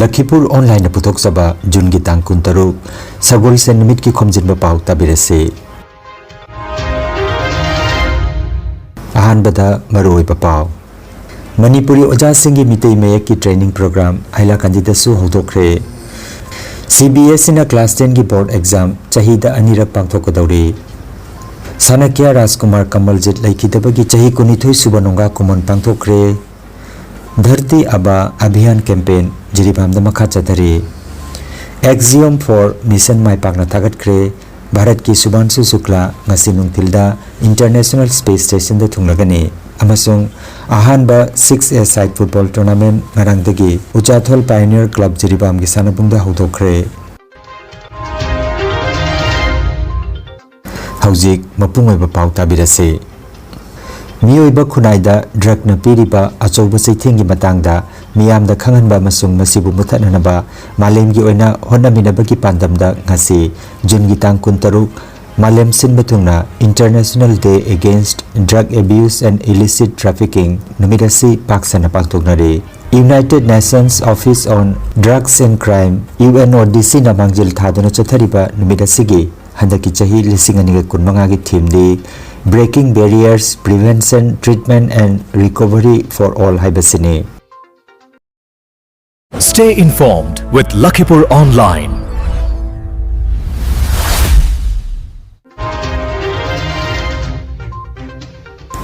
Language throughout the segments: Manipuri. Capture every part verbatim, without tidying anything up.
ꯂꯈꯤꯄꯨꯔ ꯑꯣꯟꯂꯥꯏꯟꯅ ꯄꯨꯊꯣꯛꯆꯕ ꯖꯨꯟꯒꯤ ꯇꯥꯡ ꯀꯨꯟꯇꯔꯨꯛ, ꯁꯒꯣꯜꯁꯦꯟ ꯅꯨꯃꯤꯠꯀꯤ ꯈꯣꯝꯖꯤꯟꯕ ꯄꯥꯎ ꯇꯥꯕꯤꯔꯁꯤ꯫ ꯑꯍꯥꯟꯕꯗ ꯃꯔꯨꯑꯣꯏꯕ ꯄꯥꯎ꯫ ꯃꯅꯤꯄꯨꯔꯤ ꯑꯣꯖꯥꯁꯤꯡꯒꯤ ꯃꯤꯇꯩ ꯃꯌꯦꯛꯀꯤ training program ꯍꯥꯏꯂꯥꯀꯟꯗꯤꯗꯁꯨ ꯍꯧꯗꯣꯛꯈ꯭ꯔꯦ꯫ ꯁꯤ ꯕꯤ ꯑꯦꯁ ꯏꯅ class ten ꯒꯤ board exam ꯆꯍꯤꯗ ꯑꯅꯤꯔꯛ ꯄꯥꯡꯊꯣꯛꯀꯗꯧꯔꯤ꯫ ꯁꯥꯅꯀ꯭ꯌ ꯔꯥꯖꯀꯨꯃꯥꯔ ꯀꯃꯜꯖꯤꯠ ꯂꯩꯈꯤꯗꯕꯒꯤ ꯆꯍꯤ ꯀꯨꯟꯅꯤꯊꯣꯏ ꯁꯨꯕ ꯅꯣꯡꯒꯥ ꯀꯨꯝꯑꯣꯟ ꯄꯥꯡꯊꯣꯛꯈ꯭ꯔꯦ꯫ ꯙꯔꯇꯤ ꯑꯥꯕꯥ ꯑꯚꯤꯌꯥꯟ campaign ꯖꯤꯔꯤꯕꯥꯝꯗ ꯃꯈꯥ ꯆꯠꯊꯔꯤ꯫ Axiom four mission ꯃꯥꯏ ꯄꯥꯛꯅ ꯊꯥꯒꯠꯈ꯭ꯔꯦ꯫ ꯚꯥꯔꯠꯀꯤ ꯁꯨꯚꯥꯟꯁꯨ ꯁꯨꯀ꯭ꯂꯥ ꯉꯁꯤ ꯅꯨꯡꯊꯤꯜꯗ International Space Station ꯗ ꯊꯨꯡꯂꯒꯅꯤ ꯑꯃꯁꯨꯡ ꯑꯍꯥꯟꯕ six a side football tournament ꯉꯔꯥꯡꯗꯒꯤ ꯎꯆꯥꯊꯣꯜ Pioneer Club ꯖꯤꯔꯤꯕꯥꯝꯒꯤ ꯁꯥꯟꯅꯕꯨꯡꯗ ꯍꯧꯗꯣꯛꯈ꯭ꯔꯦ꯫ ꯍꯧꯖꯤꯛ ꯃꯄꯨꯡ ꯑꯣꯏꯕ ꯄꯥꯎ ꯇꯥꯕꯤꯔꯁꯤ꯫ ꯃꯤꯑꯣꯏꯕ ꯈꯨꯟꯅꯥꯏꯗ drug ꯅ ꯄꯤꯔꯤꯕ ꯑꯆꯧꯕ ꯆꯩꯊꯦꯡꯒꯤ ꯃꯇꯥꯡꯗ ꯃꯤꯌꯥꯝꯗ ꯈꯪꯍꯟꯕ ꯑꯃꯁꯨꯡ ꯃꯁꯤꯕꯨ ꯃꯨꯊꯠꯅꯅꯕ ꯃꯥꯂꯦꯝꯒꯤ ꯑꯣꯏꯅ ꯍꯣꯠꯅꯃꯤꯟꯅꯕꯒꯤ ꯄꯥꯟꯗꯝꯗ ꯉꯁꯤ ꯖꯨꯟꯒꯤ ꯇꯥꯡ ꯀꯨꯟꯇꯔꯨꯛ, ꯃꯥꯂꯦꯝ ꯁꯤꯟꯕ ꯊꯨꯡꯅ International Day Against Drug Abuse and Illicit Trafficking ꯅꯨꯃꯤꯠ ꯑꯁꯤ ꯄꯥꯛ ꯁꯟꯅ ꯄꯥꯡꯊꯣꯛꯅꯔꯤ꯫ United Nations Office on Drugs and Crime, U N O D C ꯅ ꯃꯥꯡꯖꯤꯜ ꯊꯥꯗꯨꯅ ꯆꯠꯊꯔꯤꯕ ꯅꯨꯃꯤꯠ ꯑꯁꯤꯒꯤ ꯍꯟꯗꯛꯀꯤ ꯆꯍꯤ ꯂꯤꯁꯤꯡ ꯑꯅꯤꯒ ꯀꯨꯟꯃꯉꯥꯒꯤ theme D Breaking Barriers, Prevention, Treatment and Recovery for All ꯍꯥꯏꯕꯁꯤꯅꯤ꯫ Stay informed with Lakhipur Online.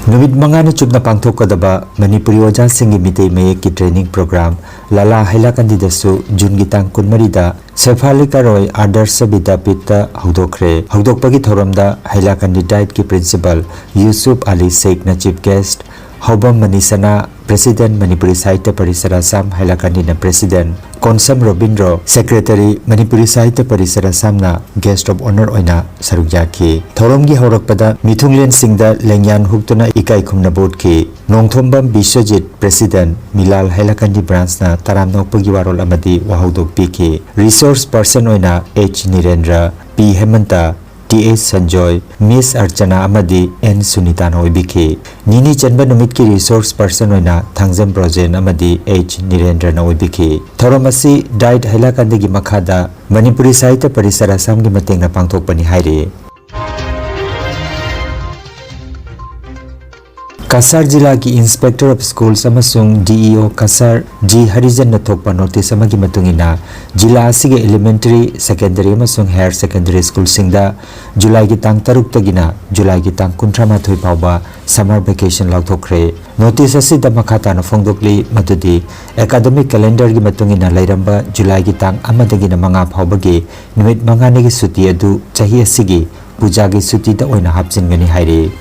ꯅꯨꯃꯤꯠ ꯃꯉꯥꯅꯤ ꯆꯨꯞꯅ ꯄꯥꯡꯊꯣꯛꯀꯗꯕ ꯃꯅꯤꯄꯨꯔꯤ ꯑꯣꯖꯥꯁꯤꯡꯒꯤ ꯃꯤꯇꯩ ꯃꯌꯦꯛꯀꯤ training program ꯂꯥꯂꯥ ꯍꯩꯂꯥꯀꯟꯗꯤꯗꯁꯨ ꯖꯨꯟꯒꯤ ꯇꯥꯡ ꯀꯨꯟꯃꯔꯤꯗ ꯁꯦꯐꯥꯂꯤꯛ ꯑꯔꯣꯏ ꯑꯥꯗꯔꯁ ꯕꯤꯗ꯭ꯌꯥꯄꯤꯊꯇ ꯍꯧꯗꯣꯛꯈ꯭ꯔꯦ꯫ ꯍꯧꯗꯣꯛꯄꯒꯤ ꯊꯧꯔꯝꯗ ꯍꯩꯂꯥꯀꯟꯗꯤ ꯗꯥꯏꯠꯀꯤ principal Yusuf Ali ꯁꯦꯈꯅ chief guest, ꯍꯥꯎꯕꯝ ꯃꯅꯤꯁꯅꯥ, president Manipuri Sahitya parishad Assam ꯍꯩꯂꯥꯀꯟꯗꯤꯅ president, Konsam Robindro, secretary Manipuri Sahitya parishad ꯑꯁꯥꯝꯅ guest of honour ꯑꯣꯏꯅ ꯁꯔꯨꯛ ꯌꯥꯈꯤ꯫ ꯊꯧꯔꯝꯒꯤ ꯍꯧꯔꯛꯄꯗ ꯃꯤꯊꯨꯡꯂꯦꯟꯁꯤꯡꯗ ꯂꯦꯡꯌꯥꯟ ꯍꯨꯛꯇꯨꯅ ꯏꯀꯥꯏ ꯈꯨꯝꯅꯕ ꯎꯠꯈꯤ꯫ ꯅꯣꯡꯊꯣꯝꯕꯝ ꯕꯤꯁ꯭ꯋꯖꯤꯠ, president ꯃꯤꯂꯥꯜ ꯍꯩꯂꯥꯀꯟꯗꯤ branch ꯅ ꯇꯔꯥꯝꯅ ꯑꯣꯛꯄꯒꯤ ꯋꯥꯔꯣꯜ ꯑꯃꯗꯤ ꯋꯥꯍꯧꯗꯣꯛ ꯄꯤꯈꯤ꯫ Resource person ꯑꯣꯏꯅ ꯑꯩꯆ ꯅꯤꯔꯦꯟꯗ꯭ꯔ, ꯄꯤ ꯍꯦꯃꯟꯇ, ꯇꯤ ꯑꯦꯁ ꯁꯟꯖꯣꯏ, ꯃꯤꯁ ꯑꯔꯆꯅꯥ ꯑꯃꯗꯤ ꯑꯦꯟ ꯁꯨꯅꯤꯇꯥꯅ ꯑꯣꯏꯕꯤꯈꯤ꯫ ꯅꯤꯅꯤ ꯆꯟꯕ ꯅꯨꯃꯤꯠꯀꯤ ꯔꯤꯁꯣꯔꯁ ꯄꯔꯁꯟ ꯑꯣꯏꯅ ꯊꯥꯡꯖꯝ ꯕ꯭ꯔꯣꯖꯦꯟ ꯑꯃꯗꯤ ꯑꯩꯆ ꯅꯤꯔꯦꯟꯗ꯭ꯔꯅ ꯑꯣꯏꯕꯤꯈꯤ꯫ ꯊꯧꯔꯝ ꯑꯁꯤ ꯗꯥꯏꯠ ꯍꯥꯏꯂꯥꯀꯥꯟꯗꯒꯤ ꯃꯈꯥꯗ ꯃꯅꯤꯄꯨꯔꯤ ꯁꯥꯍꯤꯇ꯭ꯌ ꯄꯔꯤꯁꯔ ꯑꯁꯥꯝꯒꯤ ꯃꯇꯦꯡꯅ ꯄꯥꯡꯊꯣꯛꯄꯅꯤ ꯍꯥꯏꯔꯤ꯫ ꯀꯁꯥꯔ ꯖꯤꯂꯥꯒꯤ ꯏꯟꯁꯄꯦꯛꯇꯔ ꯑꯣꯐ ꯁ꯭ꯀꯨꯜꯁ ꯑꯃꯁꯨꯡ ꯗꯤ ꯏ ꯑꯣ ꯀꯁꯥꯔ ꯖꯤ ꯍꯔꯤꯖꯟꯅ ꯊꯣꯛꯄ ꯅꯣꯇꯤꯁ ꯑꯃꯒꯤ ꯃꯇꯨꯡ ꯏꯟꯅ, ꯖꯤꯂꯥ ꯑꯁꯤꯒꯤ ꯏꯂꯤꯃꯦꯟꯇꯔꯤ, ꯁꯦꯀꯦꯟꯗꯔꯤ ꯑꯃꯁꯨꯡ ꯍꯥꯌꯔ ꯁꯦꯀꯦꯟꯗꯔꯤ ꯁ꯭ꯀꯨꯜꯁꯤꯡꯗ ꯖꯨꯂꯥꯏꯒꯤ ꯇꯥꯡ ꯇꯔꯨꯛꯇꯒꯤꯅ ꯖꯨꯂꯥꯏꯒꯤ ꯇꯥꯡ ꯀꯨꯟꯊ꯭ꯔꯥ ꯃꯥꯊꯣꯏ ꯐꯥꯎꯕ ꯁꯝꯃꯔ ꯚꯦꯀꯦꯁꯟ ꯂꯥꯎꯊꯣꯛꯈ꯭ꯔꯦ꯫ ꯅꯣꯇꯤꯁ ꯑꯁꯤꯗ ꯃꯈꯥ ꯇꯥꯅ ꯐꯣꯡꯗꯣꯛꯂꯤ ꯃꯗꯨꯗꯤ, ꯑꯦꯀꯥꯗꯃꯤꯛ ꯀꯦꯂꯦꯟꯗꯔꯒꯤ ꯃꯇꯨꯡ ꯏꯟꯅ ꯂꯩꯔꯝꯕ ꯖꯨꯂꯥꯏꯒꯤ ꯇꯥꯡ ꯑꯃꯗꯒꯤꯅ ꯃꯉꯥ ꯐꯥꯎꯕꯒꯤ ꯅꯨꯃꯤꯠ ꯃꯉꯥꯅꯤꯒꯤ ꯁꯨꯇꯤ ꯑꯗꯨ ꯆꯍꯤ ꯑꯁꯤꯒꯤ ꯄꯨꯖꯥꯒꯤ ꯁꯨꯇꯤꯗ ꯑꯣꯏꯅ ꯍꯥꯞꯆꯤꯟꯒꯅꯤ ꯍꯥꯏꯔꯤ꯫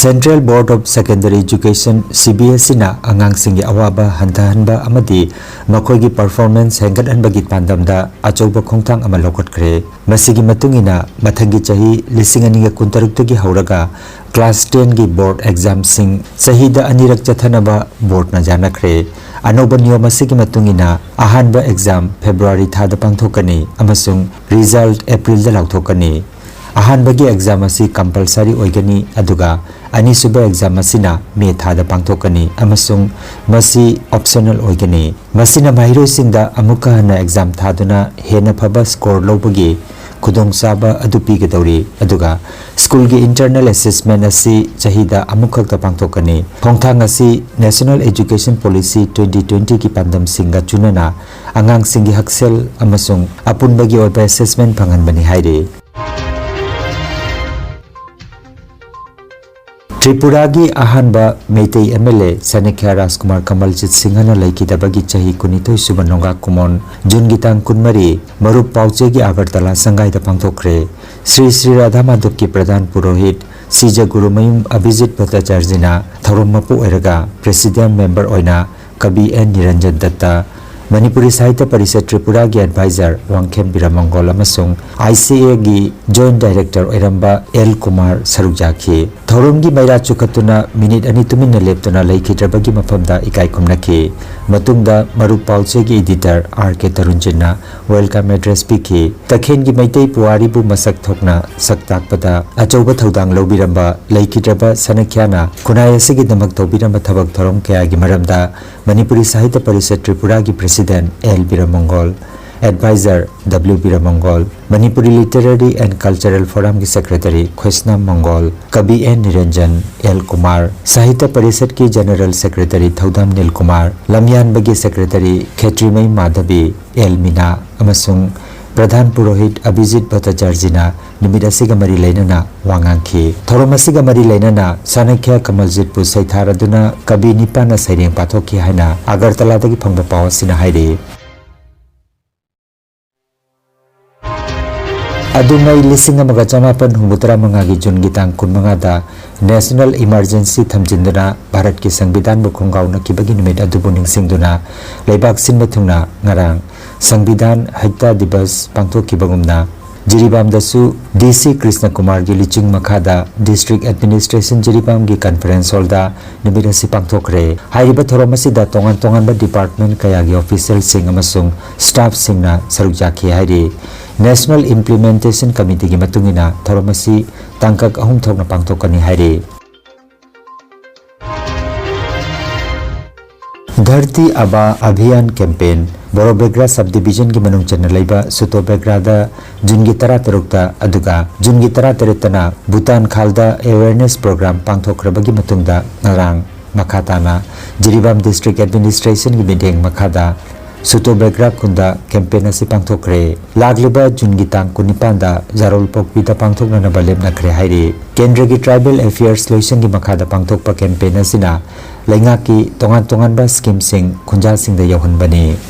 Central Board of Secondary Education, C B S ꯏꯅ ꯑꯉꯥꯡꯁꯤꯡꯒꯤ ꯑꯋꯥꯕ ꯍꯟꯊꯍꯟꯕ ꯑꯃꯗꯤ ꯃꯈꯣꯏꯒꯤ ꯄꯔꯐꯣꯔꯃꯦꯟꯁ ꯍꯦꯟꯒꯠꯍꯟꯕꯒꯤ ꯄꯥꯟꯗꯝꯗ ꯑꯆꯧꯕ ꯈꯣꯡꯊꯥꯡ ꯑꯃ ꯂꯧꯈꯠꯈ꯭ꯔꯦ꯫ ꯃꯁꯤꯒꯤ ꯃꯇꯨꯡ ꯏꯟꯅ, ꯃꯊꯪꯒꯤ ꯆꯍꯤ ꯂꯤꯁꯤꯡ ꯑꯅꯤꯒ ꯀꯨꯟꯇꯔꯨꯛꯇꯒꯤ ꯍꯧꯔꯒ ꯀ꯭ꯂꯥꯁ ꯇꯦꯟꯒꯤ ꯕꯣꯔꯗ ꯑꯦꯛꯖꯥꯝꯁꯤꯡ ꯆꯍꯤꯗ ꯑꯅꯤꯔꯛ ꯆꯠꯊꯅꯕ ꯕꯣꯔꯗꯅ ꯌꯥꯅꯈ꯭ꯔꯦ꯫ ꯑꯅꯧꯕ ꯅꯤꯌꯣꯝ ꯑꯁꯤꯒꯤ ꯃꯇꯨꯡ ꯏꯟꯅ, ꯑꯍꯥꯟꯕ ꯑꯦꯛꯖꯥꯝ ꯐꯦꯕ꯭ꯔꯨꯋꯥꯔꯤ ꯊꯥꯗ ꯄꯥꯡꯊꯣꯛꯀꯅꯤ ꯑꯃꯁꯨꯡ ꯔꯤꯖꯜꯠ ꯑꯦꯄ꯭ꯔꯤꯜꯗ ꯂꯥꯎꯊꯣꯛꯀꯅꯤ꯫ ꯑꯍꯥꯟꯕꯒꯤ ꯑꯦꯛꯖꯥꯝ ꯑꯁꯤ ꯀꯝꯄꯜꯁꯔꯤ ꯑꯣꯏꯒꯅꯤ, ꯑꯗꯨꯒ ꯑꯅꯤꯁꯨꯕ ꯑꯦꯛꯖꯥꯝ ꯑꯁꯤꯅ ꯃꯦ ꯊꯥꯗ ꯄꯥꯡꯊꯣꯛꯀꯅꯤ ꯑꯃꯁꯨꯡ ꯃꯁꯤ ꯑꯣꯞꯁꯅꯦꯜ ꯑꯣꯏꯒꯅꯤ꯫ ꯃꯁꯤꯅ ꯃꯍꯩꯔꯣꯏꯁꯤꯡꯗ ꯑꯃꯨꯛꯀ ꯍꯟꯅ ꯑꯦꯛꯖꯥꯝ ꯊꯥꯗꯨꯅ ꯍꯦꯟꯅ ꯐꯕ ꯁ꯭ꯀꯣꯔ ꯂꯧꯕꯒꯤ ꯈꯨꯗꯣꯡꯆꯥꯕ ꯑꯗꯨ ꯄꯤꯒꯗꯧꯔꯤ, ꯑꯗꯨꯒ ꯁ꯭ꯀꯨꯜꯒꯤ ꯏꯟꯇꯔꯅꯦꯜ ꯑꯦꯁꯦꯁꯃꯦꯟ ꯑꯁꯤ ꯆꯍꯤꯗ ꯑꯃꯨꯛꯈꯛꯇ ꯄꯥꯡꯊꯣꯛꯀꯅꯤ꯫ ꯈꯣꯡꯊꯥꯡ ꯑꯁꯤ National Education Policy twenty twenty ꯒꯤ ꯄꯥꯟꯗꯝꯁꯤꯡꯒ ꯆꯨꯅꯅ ꯑꯉꯥꯡꯁꯤꯡꯒꯤ ꯍꯛꯁꯦꯜ ꯑꯃꯁꯨꯡ ꯑꯄꯨꯟꯕꯒꯤ ꯑꯣꯏꯕ ꯑꯦꯁꯦꯁꯃꯦꯟ ꯐꯪꯍꯟꯕꯅꯤ ꯍꯥꯏꯔꯤ꯫ ꯇ꯭ꯔꯤꯄꯨꯔꯥꯒꯤ ꯑꯍꯥꯟꯕ ꯃꯩꯇꯩ ꯑꯦꯝ ꯑꯦꯜ ꯑꯦ ꯁꯅꯤꯈ꯭ꯌꯥ ꯔꯥꯖꯀꯨꯃꯥꯔ ꯀꯃꯜꯖꯤꯠ ꯁꯤꯡꯍꯅ ꯂꯩꯈꯤꯗꯕꯒꯤ ꯆꯍꯤ ꯀꯨꯟꯅꯤꯊꯣꯏ ꯁꯨꯕ ꯅꯣꯡꯒꯥꯛ ꯀꯨꯃꯣꯟ, ꯖꯨꯟꯒꯤ ꯇꯥꯡ ꯀꯨꯟꯃꯔꯤ, ꯃꯔꯨꯞ ꯄꯥꯎꯆꯦꯒꯤ ꯑꯒꯔꯇꯂꯥ ꯁꯪꯒꯥꯏꯗ ꯄꯥꯡꯊꯣꯛꯈ꯭ꯔꯦ꯫ ꯁ꯭ꯔꯤ ꯁ꯭ꯔꯤ ꯔꯥꯙꯥ ꯃꯥꯙꯕꯀꯤ ꯄ꯭ꯔꯙꯥꯟ ꯄꯨꯔꯣꯍꯤꯠ, ꯁꯤꯖ ꯒꯨꯔꯨꯃꯌꯨꯝ ꯑꯕꯤꯖꯤꯠ ꯚꯠꯇꯥꯆꯥꯔꯖꯤꯅ ꯊꯧꯔꯝ ꯃꯄꯨ ꯑꯣꯏꯔꯒ ꯄ꯭ꯔꯦꯁꯤꯗꯦꯟ ꯃꯦꯝꯕꯔ ꯑꯣꯏꯅ ꯀꯕꯤ and ꯅꯤꯔꯟꯖꯟ Datta, Manipuri Sahitya parishad ꯇ꯭ꯔꯤꯄꯨꯔꯥꯒꯤ adviser Wangkhem ꯕꯤꯔꯃꯪꯒꯣꯜ ꯑꯃꯁꯨꯡ ꯑꯥꯏ ꯁꯤ ꯑꯦꯒꯤ ꯖꯣꯏꯟꯠ ꯗꯥꯏꯔꯦꯛꯇꯔ ꯑꯣꯏꯔꯝꯕ ꯑꯦꯜ ꯀꯨꯃꯥꯔ ꯁꯔꯨꯛ ꯌꯥꯈꯤ꯫ ꯊꯧꯔꯝꯒꯤ ꯃꯩꯔꯥ ꯆꯨꯈꯠꯇꯨꯅ ꯃꯤꯅꯤꯠ ꯑꯅꯤ ꯇꯨꯃꯤꯟꯅ ꯂꯦꯞꯇꯨꯅ ꯂꯩꯈꯤꯗ꯭ꯔꯕꯒꯤ ꯃꯐꯝꯗ ꯏꯀꯥꯏ ꯈꯨꯝꯅꯈꯤ꯫ ꯃꯇꯨꯡꯗ ꯃꯔꯨꯞ ꯄꯥꯎꯆꯦꯒꯤ editor R K ꯇꯔꯨꯟꯖꯤꯠꯅ welcome address ꯄꯤꯈꯤ꯫ ꯇꯈꯦꯜꯒꯤ ꯃꯩꯇꯩ ꯄꯨꯋꯥꯔꯤꯕꯨ ꯃꯁꯛ ꯊꯣꯛꯅ ꯁꯛ ꯇꯥꯛꯄꯗ ꯑꯆꯧꯕ ꯊꯧꯗꯥꯡ ꯂꯧꯕꯤꯔꯝꯕ ꯂꯩꯈꯤꯗ꯭ꯔꯕ ꯁꯅꯈ꯭ꯌꯥꯅ ꯈꯨꯟꯅꯥꯏ ꯑꯁꯤꯒꯤꯗꯃꯛ ꯇꯧꯕꯤꯔꯝꯕ ꯊꯕꯛ ꯊꯧꯔꯝ ꯀꯌꯥꯒꯤ ꯃꯔꯝꯗ ꯃꯅꯤꯄꯨꯔꯤ ꯁꯥꯍꯤꯇ꯭ꯌ parishad ꯇ꯭ꯔꯤꯄꯨꯔꯥꯒꯤ president L ꯕꯤꯔꯃꯪꯒꯣꯜ, advisor W ꯕꯤꯔꯃꯪꯒꯣꯜ, Manipuri Literary and Cultural Forumꯒꯤ secretary ꯈꯣꯏꯁꯅꯥꯝ ꯃꯪꯒꯣꯜ, ꯀꯕꯤ N ꯅꯤꯔꯟꯖꯟ, L ꯀꯨꯃꯥꯔ, ꯁꯥꯍꯤꯇ꯭ꯌ ꯄꯔꯤꯁꯠꯀꯤ general secretary ꯊꯧꯗꯥꯝ ꯅꯤꯜ ꯀꯨꯃꯥꯔ, ꯂꯝꯌꯥꯟꯕꯒꯤ secretary ꯈꯦꯇ꯭ꯔꯤꯃꯌꯨꯝ ꯃꯥꯙꯕꯤ, L ꯃꯤꯅꯥ ꯑꯃꯁꯨꯡ ꯄ꯭ꯔꯙꯥꯟ ꯄꯨꯔꯣꯍꯤꯠ ꯑꯚꯤꯖꯤꯠ ꯚꯠꯇꯥꯆꯥꯔꯖꯤꯅ ꯅꯨꯃꯤꯠ ꯑꯁꯤꯒ ꯃꯔꯤ ꯂꯩꯅꯅ ꯋꯥ ꯉꯥꯡꯈꯤ꯫ ꯊꯧꯔꯝ ꯑꯁꯤꯒ ꯃꯔꯤ ꯂꯩꯅꯅ ꯆꯥꯅꯈ꯭ꯌ ꯀꯃꯜꯖꯤꯠꯄꯨ ꯁꯩꯊꯥꯔꯗꯨꯅ ꯀꯕꯤ ꯅꯤꯄꯥꯟꯅ ꯁꯩꯔꯦꯡ ꯄꯥꯊꯣꯛꯈꯤ ꯍꯥꯏꯅ ꯑꯒꯔꯇꯂꯥꯗꯒꯤ ꯐꯪꯕ ꯄꯥꯎ ꯑꯁꯤꯅ ꯍꯥꯏꯔꯤ꯫ ꯑꯗꯨꯉꯩ ꯂꯤꯁꯤꯡ ꯑꯃꯒ ꯆꯃꯥꯄꯟ ꯍꯨꯝꯐꯨꯇꯔꯥ ꯃꯉꯥꯒꯤ ꯖꯨꯟꯒꯤ ꯇꯥꯡ ꯀꯨꯟꯃꯉꯥꯗ national emergency ꯊꯝꯖꯤꯟꯗꯨꯅ ꯚꯥꯔꯠꯀꯤ ꯁꯪꯕꯤꯙꯥꯟꯕꯨ ꯈꯣꯡꯒꯥꯎꯅꯈꯤꯕꯒꯤ ꯅꯨꯃꯤꯠ ꯑꯗꯨꯕꯨ ꯅꯤꯡꯁꯤꯡꯗꯨꯅ ꯂꯩꯕꯥꯛ ꯁꯤꯟꯕ ꯊꯨꯡꯅ ꯉꯔꯥꯡ ꯁꯪꯕꯤꯙꯥꯟ ꯍꯛꯇ ꯗꯤꯕꯁ ꯄꯥꯡꯊꯣꯛꯈꯤꯕꯒꯨꯝꯅ ꯖꯤꯔꯤꯕꯥꯝꯗꯁꯨ D C ꯀ꯭ꯔꯤꯁꯅ ꯀꯨꯃꯥꯔꯒꯤ ꯂꯨꯆꯤꯡ ꯃꯈꯥꯗ district administration ꯖꯤꯔꯤꯕꯥꯝꯒꯤ conference hallꯗ ꯅꯨꯃꯤꯠ ꯑꯁꯤ ꯄꯥꯡꯊꯣꯛꯈ꯭ꯔꯦ꯫ ꯍꯥꯏꯔꯤꯕ ꯊꯧꯔꯝ ꯑꯁꯤꯗ ꯇꯣꯉꯥꯟ ꯇꯣꯉꯥꯟꯕ department ꯀꯌꯥꯒꯤ officialꯁꯤꯡ ꯑꯃꯁꯨꯡ staffꯁꯤꯡꯅ ꯁꯔꯨꯛ ꯌꯥꯈꯤ ꯍꯥꯏꯔꯤ꯫ National Implementation Committeeꯒꯤ ꯃꯇꯨꯡ ꯏꯟꯅ ꯊꯧꯔꯝ ꯑꯁꯤ ꯇꯥꯡꯀꯛ ꯑꯍꯨꯝ ꯊꯣꯛꯅ ꯄꯥꯡꯊꯣꯛꯀꯅꯤ ꯍꯥꯏꯔꯤ꯫ ꯙꯔꯇꯤ ꯑꯥꯕꯥ ꯑꯚꯤꯌꯥꯟ campaign꯫ ꯕꯣꯔꯣꯕꯦꯒ꯭ꯔꯥ subdivisionꯒꯤ ꯃꯅꯨꯡ ꯆꯟꯅ ꯂꯩꯕ ꯁꯨꯇꯣꯕꯦꯒ꯭ꯔꯥꯗ ꯖꯨꯟꯒꯤ ꯇꯔꯥꯇꯔꯨꯛꯇ ꯑꯗꯨꯒ ꯖꯨꯟꯒꯤ ꯇꯔꯥꯇꯔꯦꯠꯇꯅ ꯚꯨꯇꯥꯟ ꯈꯥꯜꯗ awareness program ꯄꯥꯡꯊꯣꯛꯈ꯭ꯔꯕꯒꯤ ꯃꯇꯨꯡꯗ ꯉꯔꯥꯡ ꯃꯈꯥ ꯇꯥꯅ ꯖꯤꯔꯤꯕꯥꯝ district administrationꯒꯤ ꯃꯤꯠꯌꯦꯡ ꯃꯈꯥꯗ ꯁꯨꯇꯣꯕꯦꯒ꯭ꯔꯥ ꯈꯨꯟꯗ campaign ꯑꯁꯤ ꯄꯥꯡꯊꯣꯛꯈ꯭ꯔꯦ꯫ ꯂꯥꯛꯂꯤꯕ ꯖꯨꯟꯒꯤ ꯇꯥꯡ ꯀꯨꯟꯅꯤꯄꯥꯟꯗ ꯖꯥꯔꯣꯜꯄꯣꯛꯄꯤꯗ ꯄꯥꯡꯊꯣꯛꯅꯅꯕ ꯂꯦꯞꯅꯈ꯭ꯔꯦ ꯍꯥꯏꯔꯤ꯫ ꯀꯦꯟꯗ꯭ꯔꯒꯤ tribal affairs ꯂꯣꯏꯁꯪꯒꯤ ꯃꯈꯥꯗ ꯄꯥꯡꯊꯣꯛꯄ campaign ꯑꯁꯤꯅ ꯂꯩꯉꯥꯛꯀꯤ ꯇꯣꯉꯥꯟ ꯇꯣꯉꯥꯟꯕ schemeꯁꯤꯡ ꯈꯨꯟꯖꯥꯁꯤꯡꯗ ꯌꯧꯍꯟꯕꯅꯤ꯫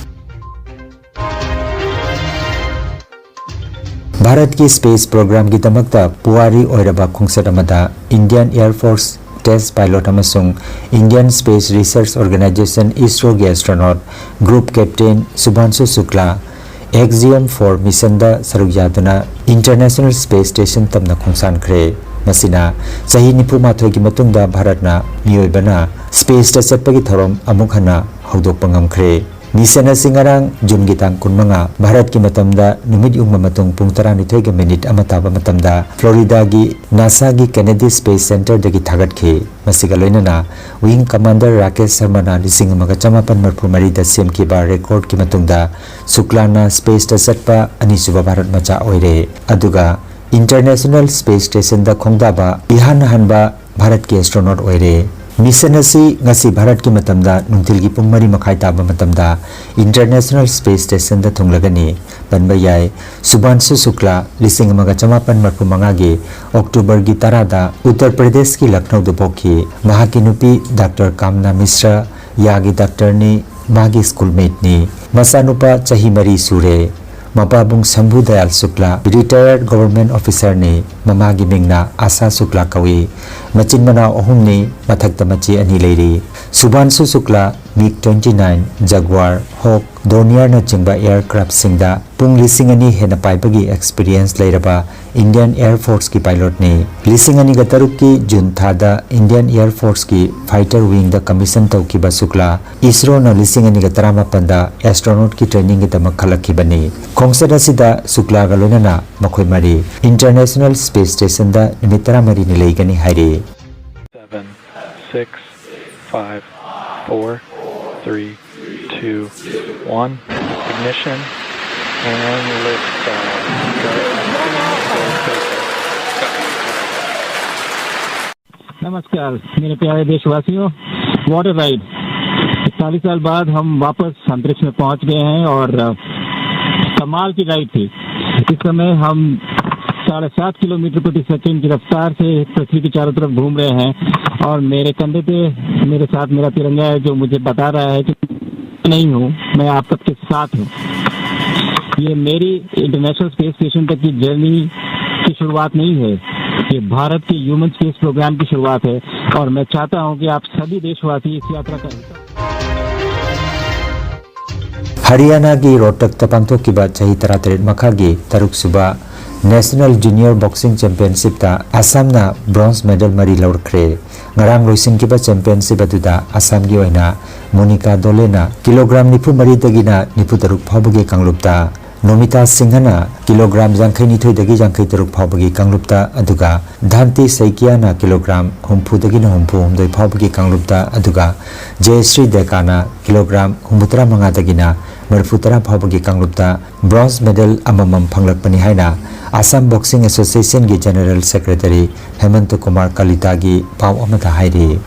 ꯚꯥꯔꯠꯀꯤ space programꯒꯤꯗꯃꯛꯇ ꯄꯨꯋꯥꯔꯤ ꯑꯣꯏꯔꯕ ꯈꯣꯡꯆꯠ ꯑꯃꯗ Indian Air Force test pilot ꯑꯃꯁꯨꯡ Indian Space Research Organisation ISROꯒꯤ astronaut group captain ꯁꯨꯚꯥꯟꯁꯨ ꯁꯨꯛꯂꯥ Axiom four missionꯗ ꯁꯔꯨꯛ ꯌꯥꯗꯨꯅ International Space Station ꯇꯝꯅ ꯈꯣꯡꯁꯥꯟꯈ꯭ꯔꯦ꯫ ꯃꯁꯤꯅ ꯆꯍꯤ ꯅꯤꯐꯨ ꯃꯥꯊꯣꯏꯒꯤ ꯃꯇꯨꯡꯗ ꯚꯥꯔꯠꯅ ꯃꯤꯑꯣꯏꯕꯅ ꯁ꯭ꯄꯦꯁꯇ ꯆꯠꯄꯒꯤ ꯊꯧꯔꯝ ꯑꯃꯨꯛ ꯍꯟꯅ ꯍꯧꯗꯣꯛꯄ ꯉꯝꯈ꯭ꯔꯦ꯫ ꯃꯤꯁꯟ ꯑꯁꯤ ꯉꯔꯥꯡ, ꯖꯨꯟꯒꯤ ꯇꯥꯡ ꯀꯨꯟꯃꯉꯥ, ꯚꯥꯔꯠꯀꯤ ꯃꯇꯝꯗ ꯅꯨꯃꯤꯠ ꯌꯨꯡꯕ ꯃꯇꯨꯡ ꯄꯨꯡ ꯇꯔꯥꯅꯤꯊꯣꯏꯒ ꯃꯤꯅꯤꯠ ꯑꯃ ꯇꯥꯕ ꯃꯇꯝꯗ ꯐ꯭ꯂꯣꯔꯤꯗꯥꯒꯤ ꯅꯥꯁꯥꯒꯤ ꯀꯦꯅꯦꯗꯤ ꯁ꯭ꯄꯦꯁ ꯁꯦꯟꯇꯔꯗꯒꯤ ꯊꯥꯒꯠꯈꯤ꯫ ꯃꯁꯤꯒ ꯂꯣꯏꯅꯅ ꯋꯤꯡ ꯀꯃꯥꯟꯗꯔ ꯔꯥꯀꯦꯁ ꯁꯔꯃꯅ ꯂꯤꯁꯤꯡ ꯑꯃꯒ ꯆꯃꯥꯄꯟ ꯃꯔꯤꯐꯨ ꯃꯔꯤꯗ ꯁꯦꯝꯈꯤꯕ ꯔꯦꯀꯣꯔꯗꯀꯤ ꯃꯇꯨꯡꯗ ꯁꯨꯛꯂꯥꯅ ꯁ꯭ꯄꯦꯁꯇ ꯆꯠꯄ ꯑꯅꯤꯁꯨꯕ ꯚꯥꯔꯠ ꯃꯆꯥ ꯑꯣꯏꯔꯦ꯫ ꯑꯗꯨꯒ ꯏꯟꯇꯔꯅꯦꯁꯅꯦꯜ ꯁ꯭ꯄꯦꯁ ꯁ꯭ꯇꯦꯁꯟꯗ ꯈꯣꯡꯗꯥꯕ ꯏꯍꯥꯟ ꯍꯥꯟꯕ ꯚꯥꯔꯠꯀꯤ ꯑꯦꯁꯇ꯭ꯔꯣꯅꯣꯠ ꯑꯣꯏꯔꯦ꯫ ꯃꯤꯁꯟ ꯑꯁꯤ ꯉꯁꯤ ꯚꯥꯔꯠꯀꯤ ꯃꯇꯝꯗ ꯅꯨꯡꯊꯤꯜꯒꯤ ꯄꯨꯡ ꯃꯔꯤ ꯃꯈꯥꯏ ꯇꯥꯕ ꯃꯇꯝꯗ ꯏꯟꯇꯔꯅꯦꯁꯅꯦꯜ ꯁ꯭ꯄꯦꯁ ꯁ꯭ꯇꯦꯁꯟꯗ ꯊꯨꯡꯂꯒꯅꯤ꯫ ꯄꯟꯕ ꯌꯥꯏ, ꯁꯨꯚꯥꯟꯁꯨ ꯁꯨꯛꯂꯥ ꯂꯤꯁꯤꯡ ꯑꯃꯒ ꯆꯃꯥꯄꯟ ꯃꯔꯤꯐꯨ ꯃꯉꯥꯒꯤ ꯑꯣꯛꯇꯣꯕꯔꯒꯤ ꯇꯔꯥꯗ ꯎꯠꯇꯔ ꯄ꯭ꯔꯗꯦꯁꯀꯤ ꯂꯈꯅꯧꯗ ꯄꯣꯛꯈꯤ꯫ ꯃꯍꯥꯛꯀꯤ ꯅꯨꯄꯤ ꯗꯥꯛꯇꯔ ꯀꯥꯝꯅꯥ ꯃꯤꯁ꯭ꯔ ꯌꯥꯒꯤ ꯗꯥꯛꯇꯔꯅꯤ, ꯃꯥꯒꯤ ꯁ꯭ꯀꯨꯜꯃꯦꯠꯅꯤ꯫ ꯃꯆꯥꯅꯨꯄꯥ ꯆꯍꯤ ꯃꯔꯤ ꯁꯨꯔꯦ꯫ ꯃꯄꯥꯕꯨꯡ ꯁꯝꯚꯨ ꯗꯌꯥꯜ ꯁꯨꯛꯂꯥ, ꯔꯤꯇꯥꯌꯔꯗ ꯒꯣꯚꯔꯟꯃꯦꯟꯠ ꯑꯣꯐꯤꯁꯔꯅꯤ꯫ ꯃꯃꯥꯒꯤ ꯃꯤꯡꯅ ꯑꯥꯁꯥ ꯁꯨꯛꯂꯥ ꯀꯧꯏ꯫ ꯃꯆꯤꯟ ꯃꯅꯥꯎ ꯑꯍꯨꯝꯅꯤ, ꯃꯊꯛꯇ ꯃꯆꯦ ꯑꯅꯤ ꯂꯩꯔꯤ꯫ ꯁꯨꯚꯥꯟꯁꯨ ꯁꯨꯛꯂꯥ ꯃꯤꯒ ꯇ꯭ꯋꯦꯟꯇꯤ ꯅꯥꯏꯟ, ꯖꯒ꯭ꯋꯥꯔ, ꯍꯣꯛ, ꯗꯣꯅꯤꯌꯔꯅꯆꯤꯡꯕ ꯑꯦꯌꯔꯀ꯭ꯔꯥꯐꯁꯤꯡꯗ ꯄꯨꯡ ꯂꯤꯁꯤꯡ ꯑꯅꯤ ꯍꯦꯟꯅ ꯄꯥꯏꯕꯒꯤ ꯑꯦꯛꯁꯄꯤꯔꯤꯌꯦꯟꯁ ꯂꯩꯔꯕ ꯏꯟꯗꯤꯌꯟ ꯑꯦꯌꯔ ꯐꯣꯔꯁꯀꯤ ꯄꯥꯏꯂꯣꯠꯅꯤ꯫ ꯂꯤꯁꯤꯡ ꯑꯅꯤꯒ ꯇꯔꯨꯛꯀꯤ ꯖꯨꯟ ꯊꯥꯗ ꯏꯟꯗꯤꯌꯟ ꯑꯦꯌꯔ ꯐꯣꯔꯁꯀꯤ ꯐꯥꯏꯇꯔ ꯋꯤꯡꯗ ꯀꯃꯤꯁꯟ ꯇꯧꯈꯤꯕ ꯁꯨꯛꯂꯥ, ꯏꯁꯔꯣꯅ ꯂꯤꯁꯤꯡ ꯑꯅꯤꯒ ꯇꯔꯥꯃꯥꯄꯟꯗ ꯑꯦꯁꯇ꯭ꯔꯣꯅꯣꯠꯀꯤ ꯇ꯭ꯔꯦꯅꯤꯡꯒꯤꯗꯃꯛ ꯈꯜꯂꯛꯈꯤꯕꯅꯤ꯫ ꯈꯣꯡꯆꯠ ꯑꯁꯤꯗ ꯁꯨꯛꯂꯥꯒ ꯂꯣꯏꯅꯅ ꯃꯈꯣꯏ ꯃꯔꯤ ꯏꯟꯇꯔꯅꯦꯁꯅꯦꯜ ꯁ꯭ꯄꯦꯁ ꯁ꯭ꯇꯦꯁꯟꯗ ꯅꯨꯃꯤꯠ ꯇꯔꯥꯃꯔꯤꯅꯤ ꯂꯩꯒꯅꯤ ꯍꯥꯏꯔꯤ꯫ Seven, six, five, four, three, two, one. Ignition and liftoff. Go. नमस्कार मेरे प्यारे देशवासियों, what a ride। इकतालीस साल बाद हम वापस अंतरिक्ष में पहुंच गए हैं और अ, कमाल की राइड थी। इस समय हम साढ़े सात किलोमीटर प्रति सेकंड की रफ्तार से पृथ्वी के चारों तरफ घूम रहे हैं और मेरे कंधे पे मेरे साथ मेरा तिरंगा है, जो मुझे बता रहा है कि नहीं हूँ, मैं आप सबके साथ हूँ। ये मेरी इंटरनेशनल स्पेस स्टेशन तक की जर्नी की शुरुआत नहीं है, ये भारत के ह्यूमन स्पेस प्रोग्राम की शुरुआत है और मैं चाहता हूँ कि आप सभी देशवासी इस यात्रा का हिस्सा ꯍꯔꯤꯌꯥꯅꯥꯒꯤ ꯔꯣꯍꯇꯛꯇ ꯄꯥꯡꯊꯣꯛꯈꯤꯕ ꯆꯍꯤ ꯇꯔꯥꯇꯔꯦꯠ ꯃꯈꯥꯒꯤ ꯇꯔꯨꯛꯁꯨꯕ National Junior Boxing Championshipꯇ ꯑꯁꯥꯝꯅ bronze medal ꯃꯔꯤ ꯂꯧꯔꯛꯈ꯭ꯔꯦ꯫ ꯉꯔꯥꯡ ꯂꯣꯏꯁꯤꯟꯈꯤꯕ championship ꯑꯗꯨꯗ ꯑꯁꯥꯝꯒꯤ ꯑꯣꯏꯅ ꯃꯣꯅꯤꯀꯥ ꯗꯣꯂꯦꯅ ꯀꯤꯂꯣꯒ꯭ꯔꯥꯝ ꯅꯤꯐꯨ ꯃꯔꯤꯗꯒꯤꯅ ꯅꯤꯐꯨ ꯇꯔꯨꯛ ꯐꯥꯎꯕꯒꯤ ꯀꯥꯡꯂꯨꯞꯇ, ꯅꯣꯃꯤꯇꯥ ꯁꯤꯡꯍꯅ ꯀꯤꯂꯣꯒ꯭ꯔꯥꯝ ꯌꯥꯡꯈꯩ ꯅꯤꯊꯣꯏꯗꯒꯤ ꯌꯥꯡꯈꯩ ꯇꯔꯨꯛ ꯐꯥꯎꯕꯒꯤ ꯀꯥꯡꯂꯨꯞꯇ, ꯑꯗꯨꯒ ꯙꯥꯟꯇꯤ ꯁꯩꯀꯤꯌꯥꯅ ꯀꯤꯂꯣꯒ꯭ꯔꯥꯝ ꯍꯨꯝꯐꯨꯗꯒꯤꯅ ꯍꯨꯝꯐꯨ ꯍꯨꯝꯗꯣꯏ ꯐꯥꯎꯕꯒꯤ ꯀꯥꯡꯂꯨꯞꯇ, ꯑꯗꯨꯒ ꯖꯌꯁ꯭ꯔꯤ ꯗꯦꯀꯥꯅ ꯀꯤꯂꯣꯒ꯭ꯔꯥꯝ ꯍꯨꯝꯐꯨꯇꯔꯥ ꯃꯉꯥꯗꯒꯤꯅ ꯃꯔꯤꯐꯨꯇꯔꯥ ꯐꯥꯎꯕꯒꯤ ꯀꯥꯡꯂꯨꯞꯇ bronze medal ꯑꯃꯃꯝ ꯐꯪꯂꯛꯄꯅꯤ ꯍꯥꯏꯅ Assam Boxing Associationꯒꯤ General Secretary ꯍꯦꯃꯟꯇ Kumar ꯀꯂꯤꯇꯥꯒꯤ ꯄꯥꯎ ꯑꯃꯗ ꯍꯥꯏꯔꯤ꯫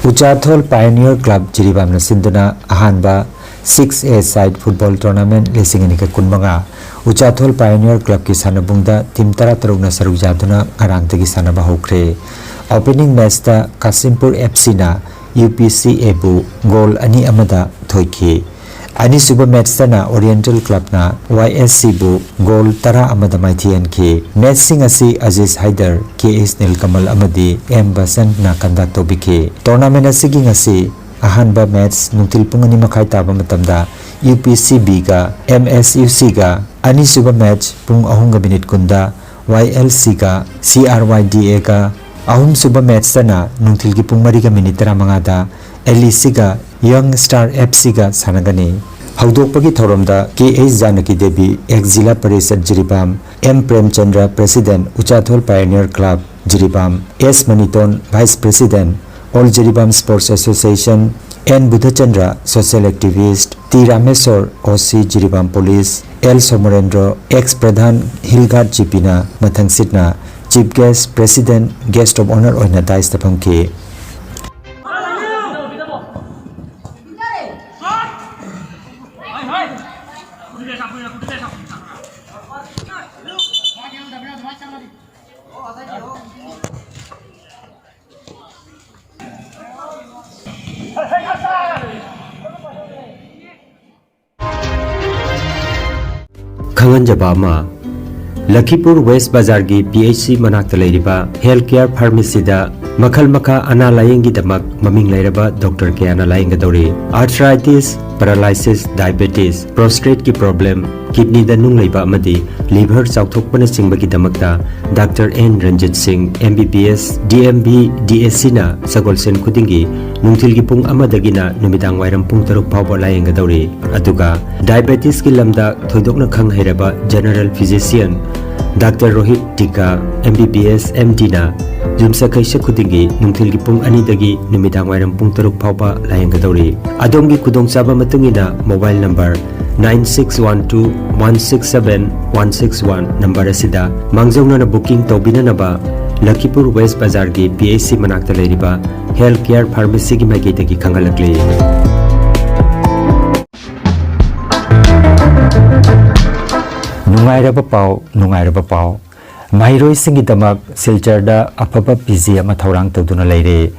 ꯎꯆꯥꯊꯣꯜ Pioneer Club ꯖꯤꯔꯤꯕꯥꯝꯅ ꯁꯤꯟꯗꯨꯅ ꯑꯍꯥꯟꯕ six A side football tournament ꯂꯤꯁꯤꯡ ꯑꯅꯤꯒ ꯀꯨꯟꯃꯉꯥ ꯎꯆꯥꯊꯣꯜ Pioneer Clubꯀꯤ ꯁꯥꯟꯅꯕꯨꯡꯗ team ꯇꯔꯥꯇꯔꯨꯛꯅ ꯁꯔꯨꯛ ꯌꯥꯗꯨꯅ ꯉꯔꯥꯡꯗꯒꯤ ꯁꯥꯟꯅꯕ ꯍꯧꯈ꯭ꯔꯦ꯫ Opening matchꯇ ꯀꯥꯁꯤꯝꯄꯨꯔ FCꯅ UPCAꯕꯨ goal ꯑꯅꯤ ꯑꯃꯗ ꯊꯣꯏꯈꯤ꯫ ꯑꯅꯤꯁꯨꯕ matchꯇꯅ Oriental Clubꯅ YSCꯕꯨ goal ꯇꯔꯥ ꯑꯃꯗ ꯃꯥꯏꯊꯤꯍꯟꯈꯤ꯫ Matchꯁꯤꯡ ꯑꯁꯤ ꯑꯖꯤꯖ ꯍꯥꯏꯗꯔ, KH ꯅꯤꯜꯀꯃꯜ ꯑꯃꯗꯤ M ꯕꯁꯟꯠꯅ conduct ꯇꯧꯕꯤꯈꯤ꯫ Tournament ꯑꯁꯤꯒꯤ ꯉꯁꯤ ꯑꯍꯥꯟꯕ match ꯅꯨꯡꯊꯤꯜ ꯄꯨꯡ ꯑꯅꯤ ꯃꯈꯥꯏ ꯇꯥꯕ ꯃꯇꯝꯗ UPCBꯒ MSUCꯒ, ꯑꯅꯤꯁꯨꯕ match ꯄꯨꯡ ꯑꯍꯨꯝꯒ minute ꯀꯨꯟꯗ YLCꯒ CRYDAꯒ, ꯑꯍꯨꯝꯁꯨꯕ matchꯇꯅ ꯅꯨꯡꯊꯤꯜꯒꯤ ꯄꯨꯡ ꯃꯔꯤꯒ minute ꯇꯔꯥꯃꯉꯥꯗ LECꯒ Young Star FCꯒ ꯁꯥꯟꯅꯒꯅꯤ꯫ ꯍꯧꯗꯣꯛꯄꯒꯤ ꯊꯧꯔꯝꯗ KH Janaki Devi, ex zila parishad Jiribam, M Premchandra, President, ꯎꯆꯥꯊꯣꯜ Pioneer Club Jiribam, S ꯃꯅꯤꯇꯣꯟ, Vice President, All Jiribam Sports Association, N Budhachandra, social activist, T Rameshwor, OC Jiribam Police, L ꯁꯣꯃꯔꯦꯟꯗ꯭ꯔꯣ, ex Pradhan Hill Guard GPꯅ ꯃꯊꯪꯁꯤꯠꯅ Chief Guest, President, Guest of Honour ꯑꯣꯏꯅ daisꯇ ꯐꯝꯈꯤ꯫ ꯈꯪꯍꯟꯖꯕ ꯑꯃ, ꯂꯈꯤꯄꯨꯔ ꯋꯦꯁ ꯕꯖꯥꯔꯒꯤ PHC ꯃꯅꯥꯛꯇ ꯂꯩꯔꯤꯕ Health Care Pharmacyꯗ ꯃꯈꯜ ꯃꯈꯥ ꯑꯅꯥ ꯂꯥꯌꯦꯡꯒꯤꯗꯃꯛ ꯃꯃꯤꯡ ꯂꯩꯔꯕ doctor ꯀꯌꯥꯅ ꯂꯥꯌꯦꯡꯒꯗꯧꯔꯤ꯫ Arthritis, paralysis, diabetes, prostate ꯀꯤ problem, kidney ꯗ ꯅꯨꯡ ꯂꯩꯕ ꯑꯃꯗꯤ liver ꯆꯥꯎꯊꯣꯛꯄꯅꯆꯤꯡꯕꯒꯤꯗꯃꯛꯇ ꯗꯥꯛꯇꯔ ꯑꯦꯟ ꯔꯟꯖꯤꯠ ꯁꯤꯡ, M B B S, D M B, D S C ꯅ ꯁꯒꯣꯜꯁꯦꯟ ꯈꯨꯗꯤꯡꯒꯤ ꯅꯨꯡꯊꯤꯜꯒꯤ ꯄꯨꯡ ꯑꯃꯗꯒꯤꯅ ꯅꯨꯃꯤꯗꯥꯡ ꯋꯥꯏꯔꯝ ꯄꯨꯡ ꯇꯔꯨꯛ ꯐꯥꯎꯕ ꯂꯥꯌꯦꯡꯒꯗꯧꯔꯤ꯫ ꯑꯗꯨꯒ diabetes ꯀꯤ ꯂꯝꯗ ꯊꯣꯏꯗꯣꯛꯅ ꯈꯪ ꯍꯩꯔꯕ general physician ꯗꯥꯛꯇꯔ ꯔꯣꯍꯤꯠ ꯇꯤꯀꯥ, M B B S, M D ꯅ ꯌꯨꯝꯁꯀꯩꯁ ꯈꯨꯗꯤꯡꯒꯤ ꯅꯨꯡꯊꯤꯜꯒꯤ ꯄꯨꯡ ꯑꯅꯤꯗꯒꯤ ꯅꯨꯃꯤꯗꯥꯡ ꯋꯥꯏꯔꯝ ꯄꯨꯡ ꯇꯔꯨꯛ ꯐꯥꯎꯕ ꯂꯥꯌꯦꯡꯒꯗꯧꯔꯤ꯫ ꯑꯗꯣꯝꯒꯤ ꯈꯨꯗꯣꯡꯆꯥꯕ ꯃꯇꯨꯡ ꯏꯟꯅ mobile number nine six one two one six seven one six one number ꯑꯁꯤꯗ ꯃꯥꯡꯖꯧꯅꯅ booking ꯇꯧꯕꯤꯅꯅꯕ ꯂꯈꯤꯄꯨꯔ West ꯕꯖꯥꯔꯒꯤ P H C ꯃꯅꯥꯛꯇ ꯂꯩꯔꯤꯕ Health Care Pharmacy ꯒꯤ ꯃꯥꯏꯀꯩꯗꯒꯤ ꯈꯪꯍꯜꯂꯛꯂꯤ꯫ ꯅꯨꯡꯉꯥꯏꯔꯕ ꯄꯥꯎ, ꯅꯨꯡꯉꯥꯏꯔꯕ ꯄꯥꯎ꯫ ꯃꯍꯩꯔꯣꯏꯁꯤꯡꯒꯤꯗꯃꯛ ꯁꯤꯜꯆꯔꯗ ꯑꯐꯕ P G ꯑꯃ ꯊꯧꯔꯥꯡ ꯇꯧꯗꯨꯅ ꯂꯩꯔꯦ꯫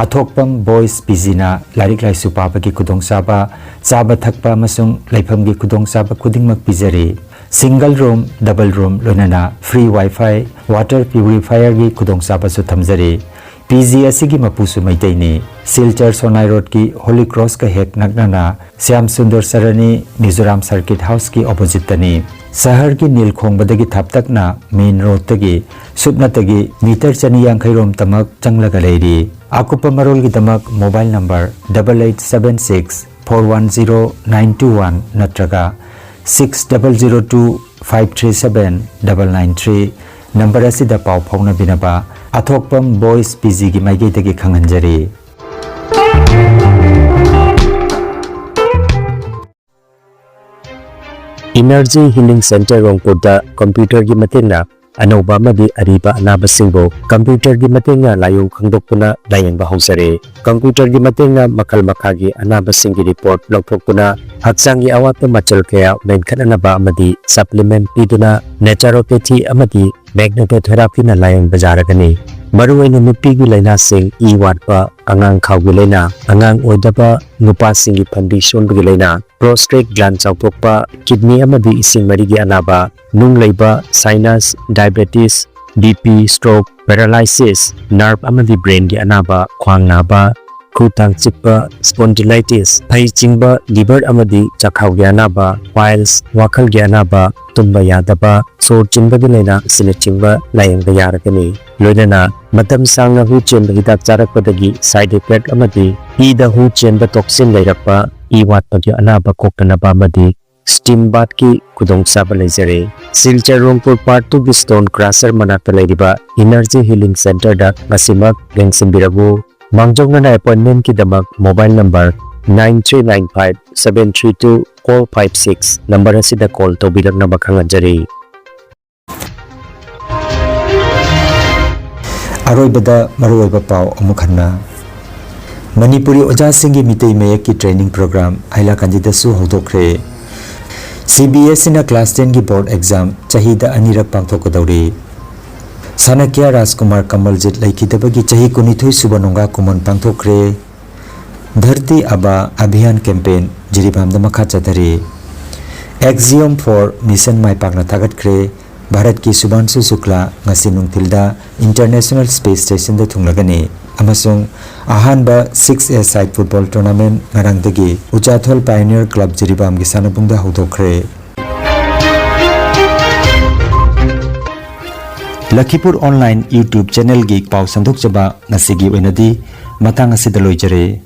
ꯑꯊꯣꯛꯄꯝ Boys P G ꯅ ꯂꯥꯏꯔꯤꯛ ꯂꯥꯏꯁꯨ ꯄꯥꯕꯒꯤ ꯈꯨꯗꯣꯡꯆꯥꯕ, ꯆꯥꯕ ꯊꯛꯄ ꯑꯃꯁꯨꯡ ꯂꯩꯐꯝꯒꯤ ꯈꯨꯗꯣꯡꯆꯥꯕ ꯈꯨꯗꯤꯡꯃꯛ ꯄꯤꯖꯔꯤ꯫ Single room, double room, ꯂꯣꯏꯅꯅ free Wi-Fi, water purifier ꯒꯤ ꯈꯨꯗꯣꯡꯆꯥꯕꯁꯨ ꯊꯝꯖꯔꯤ꯫ P G ꯑꯁꯤꯒꯤ ꯃꯄꯨꯁꯨ ꯃꯩꯇꯩꯅꯤ꯫ ꯁꯤꯜꯆꯔ ꯁꯣꯅꯥꯏ ꯔꯣꯗꯀꯤ Holy Cross ꯀ ꯍꯦꯛ ꯅꯛꯅꯅ ꯁ꯭ꯌꯥꯝ ꯁꯨꯟꯗꯔ ꯁꯔꯅꯤ ꯃꯤꯖꯣꯔꯥꯝ Circuit House ꯀꯤ opposite ꯇꯅꯤ꯫ ꯁꯍꯔꯒꯤ ꯅꯤꯜ ꯈꯣꯡꯕꯗꯒꯤ ꯊꯥꯞꯇꯛꯅ main road ꯇꯒꯤ ꯁꯨꯞꯅꯇꯒꯤ meter ꯆꯅꯤ ꯌꯥꯡꯈꯩ ꯔꯣꯝ ꯇꯃꯛ ꯆꯪꯂꯒ ꯂꯩꯔꯤ꯫ ꯑꯀꯨꯞꯄ ꯃꯔꯣꯜꯒꯤꯗꯃꯛ mobile number double eight seven six four one zero nine two one ꯅꯠꯇ꯭ꯔꯒ six double zero two five three seven double nine three number ꯑꯁꯤꯗ ꯄꯥꯎ ꯐꯥꯎꯅꯕꯤꯅꯕ ꯑꯊꯣꯛꯄꯝ Boys P G ꯒꯤ ꯃꯥꯏꯀꯩꯗꯒꯤ ꯈꯪꯍꯟꯖꯔꯤ꯫ Energy Healing Center ꯔꯣꯡꯄꯨꯔꯗ computer ꯒꯤ ꯃꯇꯦꯡꯅ ꯑꯅꯧꯕ ꯑꯃꯗꯤ ꯑꯔꯤꯕ ꯑꯅꯥꯕꯁꯤꯡꯕꯨ computer ꯒꯤ ꯃꯇꯦꯡꯅ ꯂꯥꯏꯑꯣꯡ ꯈꯪꯗꯣꯛꯇꯨꯅ ꯂꯥꯌꯦꯡꯕ ꯍꯧꯖꯔꯦ꯫ Computer ꯒꯤ ꯃꯇꯦꯡꯅ ꯃꯈꯜ ꯃꯈꯥꯒꯤ ꯑꯅꯥꯕꯁꯤꯡꯒꯤ report ꯂꯧꯊꯣꯛꯇꯨꯅ ꯍꯛꯆꯥꯡꯒꯤ ꯑꯋꯥꯠꯄ ꯃꯆꯜ ꯀꯌꯥ ꯃꯦꯟꯈꯠꯅꯅꯕ ꯑꯃꯗꯤ supplement ꯄꯤꯗꯨꯅ naturopathy ꯑꯃꯗꯤ magnetotherapy ꯅ ꯂꯥꯌꯦꯡꯕ ꯌꯥꯔꯒꯅꯤ꯫ ꯃꯔꯨꯑꯣꯏꯅ ꯅꯨꯄꯤꯒꯤ ꯂꯥꯏꯅꯥꯁꯤꯡ, ꯏ ꯋꯥꯠꯄ, ꯑꯉꯥꯡ ꯈꯥꯎꯒꯤ ꯂꯥꯏꯅꯥ, ꯑꯉꯥꯡ ꯑꯣꯏꯗꯕ, ꯅꯨꯄꯥꯁꯤꯡꯒꯤ ꯐꯟꯕꯤ ꯁꯣꯟꯕꯒꯤ ꯂꯥꯏꯅꯥ, prostate gland ꯆꯥꯎꯊꯣꯛꯄ, kidney ꯑꯃꯗꯤ ꯏꯁꯤꯡ ꯃꯔꯤꯒꯤ ꯑꯅꯥꯕ, ꯅꯨꯡ ꯂꯩꯕ, sinus, diabetes, B P, stroke, paralysis, nerve ꯑꯃꯗꯤ brain ꯒꯤ ꯑꯅꯥꯕ, ꯈ꯭ꯋꯥꯡ ꯅꯥꯕ, ꯈꯨ ꯇꯥꯡ ꯆꯤꯛꯄ, spondylitis, ꯐꯩ ꯆꯤꯡꯕ, liver ꯑꯃꯗꯤ ꯆꯥꯛꯈꯥꯎꯒꯤ ꯑꯅꯥꯕ, piles, ꯋꯥꯈꯜꯒꯤ ꯑꯅꯥꯕ, ꯇꯨꯝꯕ ꯌꯥꯗꯕ, ꯁꯣꯔ ꯆꯤꯟꯕꯒꯤ ꯂꯥꯏꯅꯥ ꯑꯁꯤꯅꯆꯤꯡꯕ ꯂꯥꯌꯦꯡꯕ ꯌꯥꯔꯒꯅꯤ꯫ ꯂꯣꯏꯅꯅ ꯃꯇꯝ ꯁꯥꯡꯅ ꯍꯨ ꯆꯦꯟꯕ ꯍꯤꯗꯥꯛ ꯆꯥꯔꯛꯄꯗꯒꯤ side effect ꯑꯃꯗꯤ ꯏꯗ ꯍꯨ ꯆꯦꯟꯕ toxin ꯂꯩꯔꯛꯄ, ꯏ ꯋꯥꯠꯄꯒꯤ ꯑꯅꯥꯕ ꯀꯣꯛꯇꯅꯕ ꯑꯃꯗꯤ steam bathꯀꯤ ꯈꯨꯗꯣꯡꯆꯥꯕ ꯂꯩꯖꯔꯦ꯫ ꯁꯤꯜꯆꯔ ꯔꯣꯡꯄꯨꯔ Part Twoꯒꯤ Stone Crusher ꯃꯅꯥꯛꯇ ꯂꯩꯔꯤꯕ Energy Healing Centreꯗ ꯉꯁꯤꯃꯛ ꯂꯦꯡꯁꯤꯟꯕꯤꯔꯛꯎ꯫ ꯃꯥꯡꯖꯧꯅꯅ appointmentꯀꯤꯗꯃꯛ mobile number nine three nine five seven three two four five six number ꯑꯁꯤꯗ call ꯇꯧꯕꯤꯔꯛꯅꯕ ꯈꯪꯍꯟꯖꯔꯤ꯫ ꯑꯔꯣꯏꯕꯗ ꯃꯔꯨꯑꯣꯏꯕ ꯄꯥꯎ ꯑꯃꯨꯛ ꯍꯟꯅ꯫ ꯃꯅꯤꯄꯨꯔꯤ ꯑꯣꯖꯥꯁꯤꯡꯒꯤ Meitei ꯃꯌꯦꯛꯀꯤ training program ꯍꯥꯏꯂꯥꯀꯟꯗꯤꯗꯁꯨ ꯍꯧꯗꯣꯛꯈ꯭ꯔꯦ꯫ CBSEꯅ class tenꯒꯤ board exam ꯆꯍꯤꯗ ꯑꯅꯤꯔꯛ ꯄꯥꯡꯊꯣꯛꯀꯗꯧꯔꯤ꯫ ꯁꯥꯅꯀ꯭ꯌ ꯔꯥꯖꯀꯨꯃꯥꯔ ꯀꯃꯜꯖꯤꯠ ꯂꯩꯈꯤꯗꯕꯒꯤ ꯆꯍꯤ ꯀꯨꯟꯅꯤꯊꯣꯏ ꯁꯨꯕ ꯅꯣꯡꯒꯥ ꯀꯨꯝꯑꯣꯟ ꯄꯥꯡꯊꯣꯛꯈ꯭ꯔꯦ꯫ ꯙꯔꯇꯤ ꯑꯥꯕꯥ ꯑꯚꯤꯌꯥꯟ campaign ꯖꯤꯔꯤꯕꯥꯝꯗ ꯃꯈꯥ ꯆꯠꯊꯔꯤ꯫ Axiom four mission ꯃꯥꯏ ꯄꯥꯛꯅ ꯊꯥꯒꯠꯈ꯭ꯔꯦ꯫ ꯚꯥꯔꯠꯀꯤ ꯁꯨꯚꯥꯟꯁꯨ ꯁꯨꯀ꯭ꯂꯥ ꯉꯁꯤ ꯅꯨꯡꯊꯤꯜꯗ International Space Stationꯗ ꯊꯨꯡꯂꯒꯅꯤ꯫ ꯑꯃꯁꯨꯡ ꯑꯍꯥꯟꯕ six-a-side football tournament ꯉꯔꯥꯡꯗꯒꯤ ꯎꯆꯥꯊꯣꯜ Pioneer Club ꯖꯤꯔꯤꯕꯥꯝꯒꯤ ꯁꯥꯟꯅꯕꯨꯡꯗ ꯍꯧꯗꯣꯛꯈ꯭ꯔꯦ꯫ ꯂꯈꯤꯄꯨꯔ online YouTube channelꯒꯤ ꯄꯥꯎ ꯁꯟꯗꯣꯛꯆꯕ ꯉꯁꯤꯒꯤ ꯑꯣꯏꯅꯗꯤ ꯃꯇꯥꯡ ꯑꯁꯤꯗ ꯂꯣꯏꯖꯔꯦ꯫